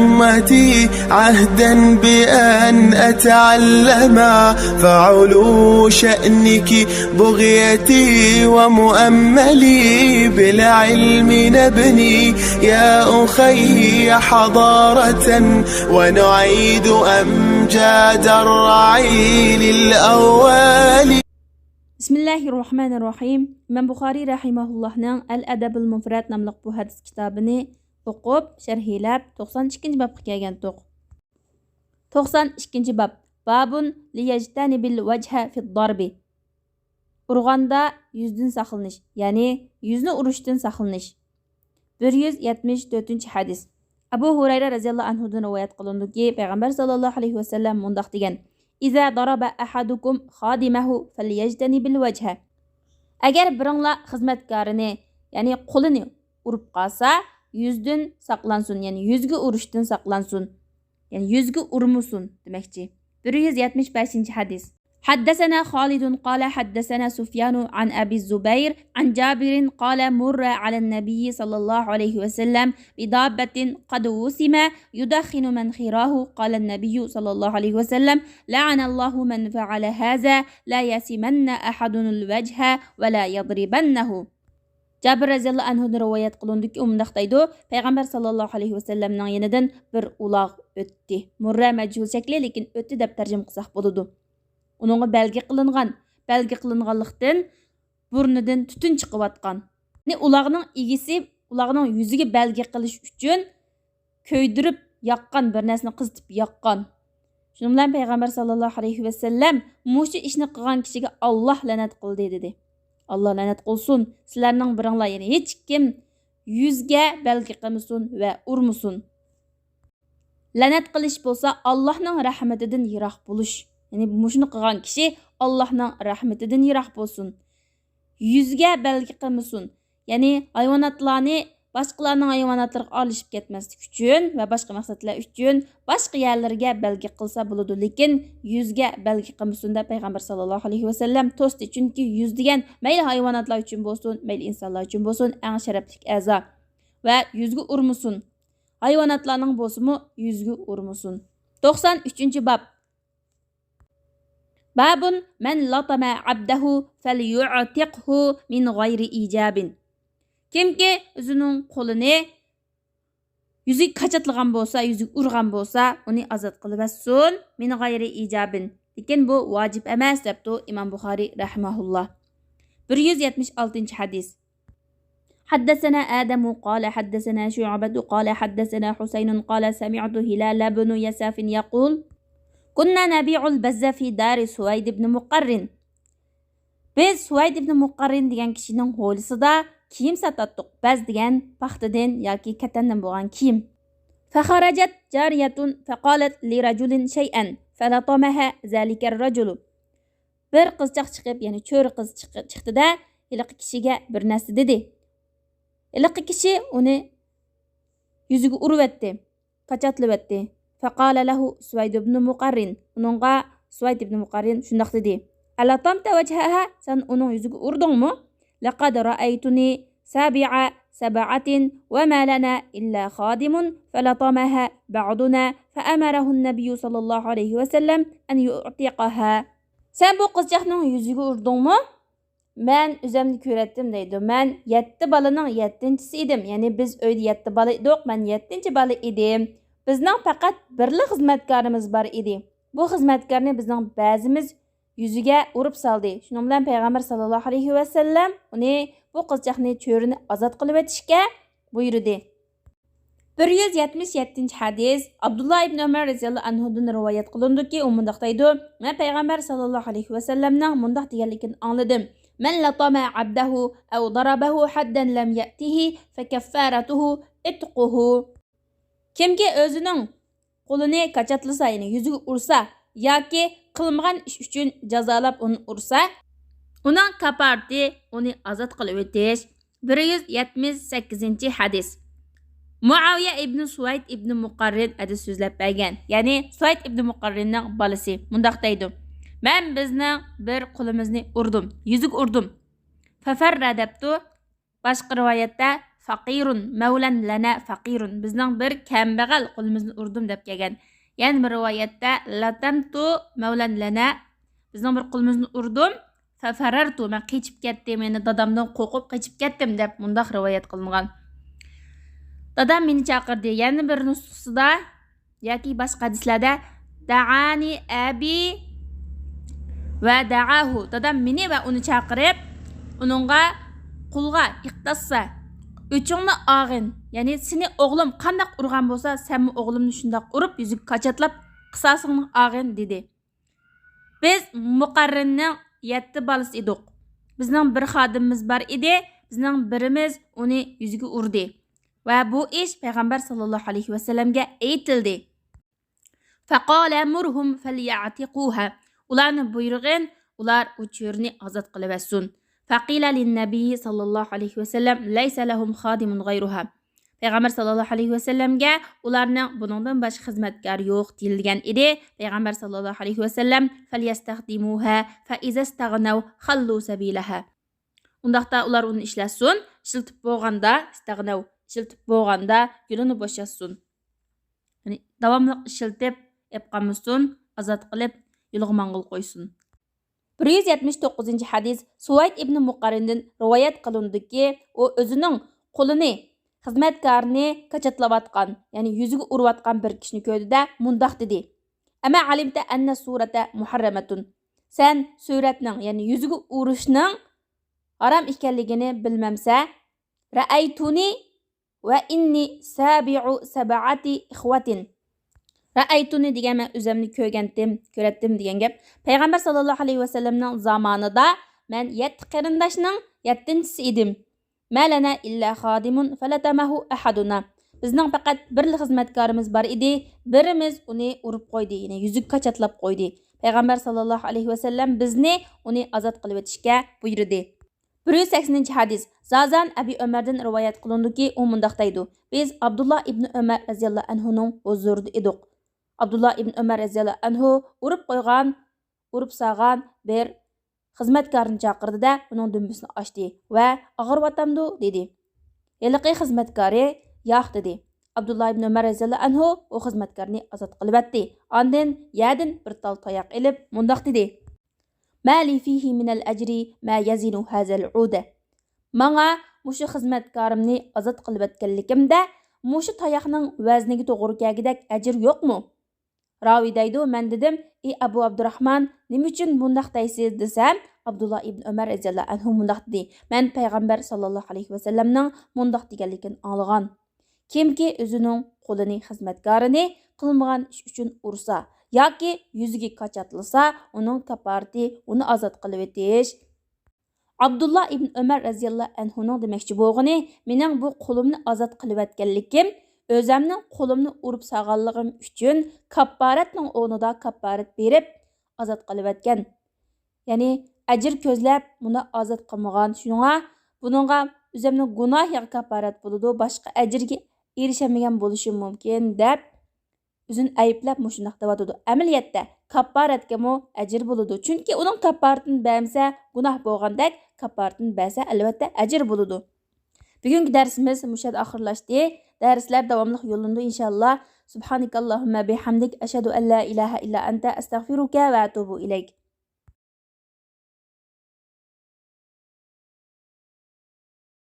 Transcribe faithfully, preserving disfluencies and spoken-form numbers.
أمتي عهدا بأن أتعلم، فعلو شأنك بغيتي ومؤملي، بالعلم نبني يا أخي حضارة، ونعيد أمجاد الرعيل الأول. بسم الله الرحمن الرحيم. ئىمام بۇخارىي رەھىمەھۇللاھنىڭ ئەل ئەدەبۇل مۇفرەد ناملىق بۇ ھەدىس كىتابىنى ئوقۇپ، شەرھلەپ، توقسان ئىككىنچى بابقا كەلگەنتۇق. توقسان ئىككىنچى باب. بابۇن لىيەجتەنىبىل ۋەجھە فىد داربى. ئۇرغاندا يۈزدىن ساقلىنىش، يەنى يۈزنى ئۇرۇشتىن ساقلىنىش. بىر يۈز يەتمىش تۆتىنچى ھەدىس. ئەبۇ ھۇرەيرە رەزىياللاھۇ ئەنھۇدىن رىۋايەت قىلىنىدۇكى، پەيغەمبەر ساللاللاھۇ ئەلەيھى ۋەسەللەم مۇنداق دېگەن: «إذا ضرب أحدكم خادمه فليجتنب الوجه». ئەگەر بىرىڭلار خىزمەتكارىنى، يەنى قولىنى ئۇرۇپ قالسا، يۈزدىن ساقلانسۇن، يەنى يۈزگە ئۇرۇشتىن ساقلانسۇن. يەنى يۈزگە ئۇرمىسۇن دېمەكچى. بىر يۈز يەتمىش بەشىنچى ھەدىس. حدثنا خالد قال حدثنا سفيان عن أبي الزبير عن جابر قال مر على النبي صلى الله عليه وسلم بدابة قد وسم يدخن منخراه، قال النبي صلى الله عليه وسلم: لعن الله من فعل هذا، لا يسمن أحد الوجه ولا يضربنه. جابىر رەزىياللاھۇ ئەنھۇدىن رىۋايەت قىلىنىدۇكى، ئۇ مۇنداق دەيدۇ: پەيغەمبەر ساللاللاھۇ ئەلەيھى ۋەسەللەمنىڭ يېنىدىن بىر ئۇلاغ ئۆتتى. مۇررە مەجھۇل شەكلى، لېكىن ئۆتتى دەپ تەرجىمە قىلساق بولىدۇ. ئۇنىڭغا بەلگە قىلىنغان، بەلگە قىلىنغانلىقتىن بۇرنىدىن تۈتۈن چىقىۋاتقان. يەنى ئۇلاغنىڭ ئىگىسى ئۇلاغنىڭ يۈزىگە بەلگە قىلىش ئۈچۈن كۆيدۈرۈپ ياققان، بىر نەرسىنى قىزىتىپ ياققان. شۇنىڭ بىلەن پەيغەمبەر ساللاللاھۇ ئەلەيھى ۋەسەللەم مۇشۇ ئىشنى قىلغان كىشىگە «ئاللاھ لەنەت قىلدى» دېدى. «ئاللاھ لەنەت قىلسۇن، سىلەرنىڭ بىرىڭلار، يەنى ھېچكىم يۈزگە بەلگە قىلمىسۇن ۋە ئۇرمىسۇن.» لەنەت قىلىش بولسا ئاللاھنىڭ رەھمىتىدىن يىراق بولۇش. يەنى مۇشۇنى قىلغان كىشى ئاللاھنىڭ رەھمىتىدىن يىراق بولسۇن. يۈزگە بەلگە قىلمىسۇن. يەنى ھايۋاناتلارنى باشقىلارنىڭ ھايۋاناتلىرىغا ئارىلىشىپ كەتمەسلىك ئۈچۈن ۋە باشقا مەقسەتلەر ئۈچۈن باشقا يەرلەرگە بەلگە قىلسا بولىدۇ، لېكىن يۈزگە بەلگە قىلمىسۇن دەپ پەيغەمبەر ساللاللاھۇ ئەلەيھى ۋەسەللەم توستى. چۈنكى يۈز دېگەن مەيلى ھايۋاناتلار ئۈچۈن بولسۇن، مەيلى ئىنسانلار ئۈچۈن بولسۇن، ئەڭ شەرەپلىك ئەزا. ۋە يۈزگە ئۇرمىسۇن. ھايۋاناتلارنىڭ بولسىمۇ يۈزگە ئۇرمىسۇن. توقسان ئۈچىنچى باب. بابٌ من لطم عبده فليعتقه من غير إيجاب. كىمكى ئۆزىنىڭ قولىنى يۈزىگە كاچاتلىغان بولسا، يۈزىگە ئۇرغان بولسا، ئۇنى ئازاد قىلىۋەتسۇن، من غير إيجاب. لېكىن بۇ ۋاجىپ ئەمەس، دەپتۇ ئىمام بۇخارىي رەھىمەھۇللا. بىر يۈز يەتمىش ئالتىنچى ھەدىس. حدثنا آدم قال حدثنا شعبة قال حدثنا حسين قال سمعت هلال بن يساف يقول: كنا نبيع البز في دار سويد بن مقرن. بىز سۇۋەيد ئىبنى مۇقەررىن دېگەن كىشىنىڭ ھويلىسىدا كىيىم ساتاتتۇق. بەز دېگەن پاختىدىن ياكى كەتەندىن بولغان كىيىم. فخرجت جارية فقالت لرجل شيئا فلطمها ذلك الرجل. بىر قىزچاق چىقىپ، يەنى چۆرە قىز چىق-، چىقتى-دە، ھېلىقى كىشىگە بىر نەرسە دېدى. ھېلىقى كىشى ئۇنى يۈزىگە ئۇرۇۋەتتى، كاچاتلىۋەتتى. فقال له سويد بن مقرن، ئۇنىڭغا سۇۋەيد ئىبنى مۇقەررىن شۇنداق دېدى: ألطمت وجهها، سەن ئۇنىڭ يۈزىگە ئۇردۇڭمۇ؟ لقد رأيتني سابع سبعة وما لنا إلا خادم فلطمها بعضنا فأمره النبي صلى الله عليه وسلم أن يعتقها. سەن بۇ قىزچاقنىڭ يۈزىگە ئۇردۇڭمۇ؟ مەن ئۆزەمنى كۆرەتتىم دەيدۇ. مەن يەتتە بالىنىڭ يەتتىنچىسى ئىدىم. يەنى بىز ئۆيدە يەتتە بالا ئىدۇق، مەن يەتتىنچى بالا ئىدىم. بىزنىڭ پەقەت بىرلا خىزمەتكارىمىز بار ئىدى. بۇ خىزمەتكارنى بىزنىڭ بەزىمىز يۈزىگە ئۇرۇپ سالدى. شۇنىڭ بىلەن پەيغەمبەر ساللاللاھۇ ئەلەيھى ۋەسەللەم ئۇنى، بۇ قىزچاقنى، چۆرىنى ئازاد قىلىۋېتىشكە بۇيرۇدى. بىر يۈز يەتمىش يەتتىنچى ھەدىس. ئابدۇللا ئىبن ئۆمەر رەزىياللاھۇ ئەنھۇدىن رىۋايەت قىلىنىدۇكى، ئۇ مۇنداق دەيدۇ: مەن پەيغەمبەر ساللاللاھۇ ئەلەيھى ۋەسەللەمنىڭ مۇنداق دېگەنلىكىنى ئاڭلىدىم: من لطم عبده أو ضربه حدا لم يأته فكفارته عتقه. كىمكى ئۆزىنىڭ قولىنى كاچاتلىسا، يەنى يۈزىگە ئۇرسا ياكى قىلمىغان ئىش ئۈچۈن جازالاپ ئۇنى ئۇرسا، ئۇنىڭ كاپارىتى ئۇنى ئازاد قىلىۋېتىش. بىر يۈز يەتمىش سەككىزىنچى ھەدىس. مۇئاۋىيە ئىبنى سۇۋەيد ئىبنى مۇقەررىن ھەدىس سۆزلەپ بەرگەن، يەنى سۇۋەيد ئىبنى مۇقەررىننىڭ بالىسى مۇنداق دەيدۇ: مەن بىزنىڭ بىر قۇلىمىزنى ئۇردۇم، يۈزىگە ئۇردۇم. ففر دەپتۇ. باشقا رىۋايەتتە فقير، مولى لنا فقير، بىزنىڭ بىر كەمبەغەل قۇلىمىزنى ئۇردۇم دەپ كەلگەن. يەنە بىر رىۋايەتتە لطمت مولى لنا، بىزنىڭ بىر قۇلىمىزنى ئۇردۇم، ففررت، مەن قېچىپ كەتتىم، يەنى دادامدىن قورقۇپ قېچىپ كەتتىم دەپ مۇنداق رىۋايەت قىلىنغان. دادام مېنى چاقىردى. يەنە بىر نۇسخىسىدا ياكى باشقا ھەدىسلەردە دعاني أبي ودعاه، دادام مېنى ۋە ئۇنى چاقىرىپ، ئۇنىڭغا، قۇلغا، اختص، ئۆچۈڭنى ئالغىن، يەنى سېنى ئوغلۇم قانداق ئۇرغان بولسا، سەنمۇ ئوغلۇمنى شۇنداق ئۇرۇپ، يۈزىگە كاچاتلاپ، قىساسىڭنى ئالغىن، دېدى. بىز مۇقەررىننىڭ يەتتە بالىسى ئىدۇق. بىزنىڭ بىر خادىمىمىز بار ئىدى، بىزنىڭ بىرىمىز ئۇنى يۈزىگە ئۇردى. ۋە بۇ ئىش پەيغەمبەر ساللاللاھۇ ئەلەيھى ۋەسەللەمگە ئېيتىلدى. فقال مرهم فليعتقوها، ئۇلارنى بۇيرۇغىن، ئۇلار ئۇ چۆرىنى ئازاد قىلىۋەتسۇن. فقيل للنبي صلى الله عليه وسلم ليس لهم خادم غيرها، پەيغەمبەر ساللاللاھۇ ئەلەيھى ۋەسەللەمگە ئۇلارنىڭ بۇنىڭدىن باشقا خىزمەتكارى يوق دېيىلگەن ئىدى. پەيغەمبەر ساللاللاھۇ ئەلەيھى ۋەسەللەم فليستخدموها فإذا استغنوا خلوا سبيلها، ئۇنداقتا ئۇلار ئۇنى ئىشلەتسۇن، ئىشلىتىپ بولغاندا، استغنوا، ئىشلىتىپ بولغاندا يولىنى بوشاتسۇن. يەنى داۋاملىق ئىشلىتىپ، ئېلىپ قالمىسۇن، ئازاد قىلىپ، يولىغا ماڭغىلى قويسۇن. بىر يۈز يەتمىش توققۇزىنچى ھەدىس، سۇۋەيد ئىبنى مۇقەررىندىن رىۋايەت قىلىنىدۇكى، ئۇ ئۆزىنىڭ قۇلىنى، خىزمەتكارىنى كاچاتلاۋاتقان، يەنى يۈزىگە ئۇرۇۋاتقان بىر كىشىنى كۆردى-دە، مۇنداق دېدى: أما علمت أن السورة محرمة؟ سەن سۈرەتنىڭ، يەنى يۈزىگە ئۇرۇشنىڭ ھارام ئىكەنلىكىنى بىلمەمسە؟ رأيتني وإني سابع سبعة إخوة. رأيتني دېگەن مەن ئۆزۈمنى كۆرگەنتىم، كۆرەتتىم دېگەن گەپ. پەيغەمبەر ساللاللاھۇ ئەلەيھى ۋەسەللەمنىڭ زامانىدا مەن يەتتە قېرىنداشنىڭ يەتتىنچىسى ئىدىم. ما لنا إلا خادم فلطمه أحدنا. بىزنىڭ پەقەت بىرلا خىزمەتكارىمىز بار ئىدى، بىرىمىز ئۇنى ئۇرۇپ قويدى، يەنى يۈزىگە كاچاتلاپ قويدى. پەيغەمبەر ساللاللاھۇ ئەلەيھى ۋەسەللەم بىزنى ئۇنى ئازاد قىلىۋېتىشكە بۇيرۇدى. بىر يۈز سەكسىنىنچى ھەدىس، زازان ئەبى ئۆمەردىن رىۋايەت قىلىنىدۇكى، ئۇ مۇنداق دەيدۇ: بىز ئابدۇللا ئىبنى ئۆمەر رەزىياللاھۇ ئەنھۇنىڭ ھۇزۇرىدا ئىدۇق. ئابدۇللا ئىبنى ئۆمەر رەزىياللاھۇ ئەنھۇ ئۇرۇپ قويغان، ئۇرۇپ سالغان بىر خىزمەتكارنى چاقىردى-دە، ئۇنىڭ دۈمبىسىنى ئاچتى ۋە ئاغرىۋاتامدۇ؟ دېدى. ھېلىقى خىزمەتكارى ياق دېدى. ئابدۇللا ئىبنى ئۆمەر رەزىياللاھۇ ئەنھۇ ئۇ خىزمەتكارنى ئازاد قىلىۋەتتى. ئاندىن يەردىن بىر تال تاياق ئېلىپ مۇنداق دېدى: ما لي فيه من الأجر ما يزن هذا العود. ماڭا مۇشۇ خىزمەتكارىمنى ئازاد قىلىۋەتكەنلىكىمدە مۇشۇ تاياقنىڭ ۋەزنىگە توغرا كەلگۈدەك ئەجىر يوقمۇ؟ راۋى دەيدۇ، مەن دېدىم: ئى ئەبۇ ئابدۇراخمان، نېمە ئۈچۈن بۇنداق دەيسىز؟ دېسەم، ئابدۇللا ئىبن ئۆمەر رەزىياللاھۇ ئەنھۇ مۇنداق دېدى: مەن پەيغەمبەر ساللاللاھۇ ئەلەيھى ۋەسەللەمنىڭ مۇنداق دېگەنلىكىنى ئاڭلىغان. كىمكى ئۆزىنىڭ قۇلىنى، خىزمەتكارىنى قىلمىغان ئىش ئۈچۈن ئۇرسا ياكى يۈزىگە كاچاتلىسا، ئۇنىڭ كاپپارىتى ئۇنى ئازاد قىلىۋېتىش. ئابدۇللا ئىبن ئۆمەر رەزىياللاھۇ ئەنھۇنىڭ دېمەكچى بولغىنى، مېنىڭ بۇ قۇلۇمنى ئازاد قىلىۋەتكەنلىكىم، ئۆزەمنىڭ قۇلۇمنى ئۇرۇپ سالغانلىقىم ئۈچۈن كاپپارەتنىڭ ئورنىدا كاپپارەت بېرىپ ئازاد قىلىۋەتكەن. يەنى ئەجىر كۆزلەپ مۇنى ئازاد قىلمىغان. شۇڭا بۇنىڭغا ئۆزەمنىڭ گۇناھىغا كاپپارەت بولىدۇ، باشقا ئەجىرگە ئېرىشەلمىگەن بولۇشۇم مۇمكىن، دەپ ئۆزىنى ئەيىبلەپ مۇشۇنداق دەۋاتىدۇ. ئەمەلىيەتتە كاپپارەتكىمۇ ئەجىر بولىدۇ. چۈنكى ئۇنىڭ كاپپارىتىنى بەرمىسە گۇناھ بولغاندەك، كاپپارىتىنى بەرسە ئەلۋەتتە ئەجىر بولىدۇ. بۈگۈنكى دەرسىمىز مۇشۇ يەردە ئاخىرلاشتى. دەرسلەر داۋاملىق يوللىنىدۇ ئىنشاللا. سبحانك اللهم بحمدك، أشهد أن لا إله إلا أنت، أستغفرك وأتوب إليك.